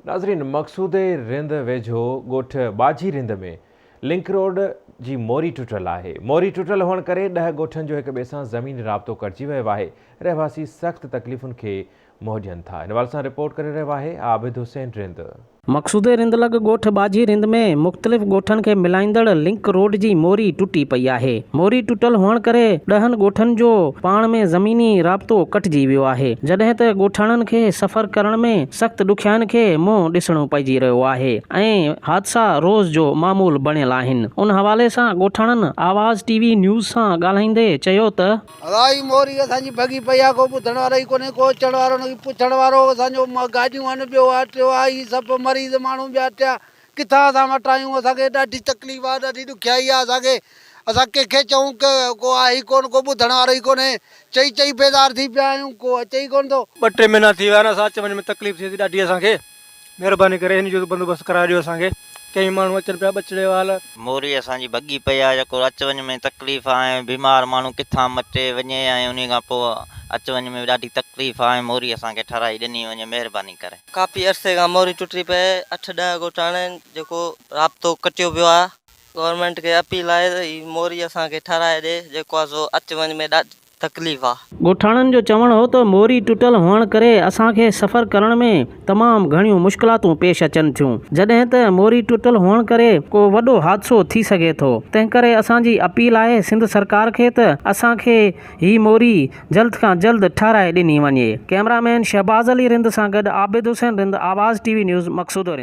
ناظرين مقصودي رند ويجهو ڳوٺ ٻاجهي رند ۾ لنڪ روڊ جي موري ٽٽل آهي، موري ٽٽل هئڻ ڪري ڏهه ڳوٺن جو هڪ ٻئي سان زميني رابطو ڪٽجي ويو آهي، رهواسي سخت تڪليفن کي منهن ڏين ٿا، ان حوالي سان رپورٽ ڪري رهيو آهي عابد حسين رند. مقصودي رند لڳ ڳوٺ ٻاجهي رند ۾ مختلف ڳوٺن کي ملائيندڙ لنڪ روڊ جي موري ٽٽي پئي آهي. موري ٽٽل هئڻ ڪري ڏهن ڳوٺن جو پاڻ ۾ زميني رابطو ڪٽجي ويو آهي. جڏهن ته ڳوٺاڻن کي سفر ڪرڻ ۾ سخت ڏکيائين کي منهن ڏسڻو پئجي رهيو آهي ۽ حادثا روز جو معمول بڻيل آهن. ان حوالي سان ڳوٺاڻن آواز ٽي وي نيوز سان ڳالهائيندي چيو ته. ادا هي موري اسان جي ڀڳي پئي آ ڪو ٻڌڻ وارو ئي ڪونهي ڪو اچڻ وارو نه ڪي پڇڻ وارو اسان جو گاڏيون آهن ٻيو آ ٽيو آ هي سڀ مريض ماڻهو ٻيا ٽيا ڪٿان اسان وٽ آيون اسان کي ڏاڍي تڪليف آ ڏاڍي ڏکيائي آ اسان کي اسان ڪنهن کي چئون ڪو آهي ئي ڪونه ڪو ٻڌڻ وارو ئي ڪونهي چئي چئي بيزار ٿي پيا آهيون ڪو اچي ئي ڪونه ٿو. ٻه ٽي مهينا ٿي ويا آهن اسان اچ وڃ ۾ تڪليف ٿئي ٿي ڏاڍي اسان کي مهرباني ڪري هن جو بندوبست ڪرائي ڏيو اسان کي ڪئين ماڻهو اچن پيا ٻچڙي وال. موري اسان جي ڀڳي پئي آ جيڪو اچ وڃ ۾ تڪليف آ ۽ بيمار ماڻهو ڪٿان مٽي وڃي ۽ انهي کان پوء اچ وڃ ۾ ڏاڍي تڪليف آ ۽ موري اسان کي ٺهرائي ڏني وڃي مهرباني ڪري. ڪافي عرصي کان موري ٽٽي پئي اٺ ڏهه ڳوٺاڻن جيڪو رابطو ڪٽيو پيو آ گورنمينٽ کي اپيل آهي ته هي موري اسان کي ٺهرائي ڏي جيڪو آ سو اچ وڃ ۾ ڏاڍي تڪليف آ. ڳوٺاڻن جو چوڻ هو ته موري ٽٽل هئڻ ڪري اسان کي سفر ڪرڻ ۾ تمام گهڻيون مشڪلاتون پيش اچن ٿيون جڏهن ته موري ٽٽل هئڻ ڪري ڪو وڏو حادثو ٿي سگهي ٿو تنهن ڪري اسان جي اپيل آهي سنڌ سرڪار کي ته اسان کي هي موري جلد کان جلد ٺهرائي ڏني وڃي ڪئميرا مين شهباز علي رند سان گڏ عابد حسين رند آواز ٽي وي نيوز مقصودو رند.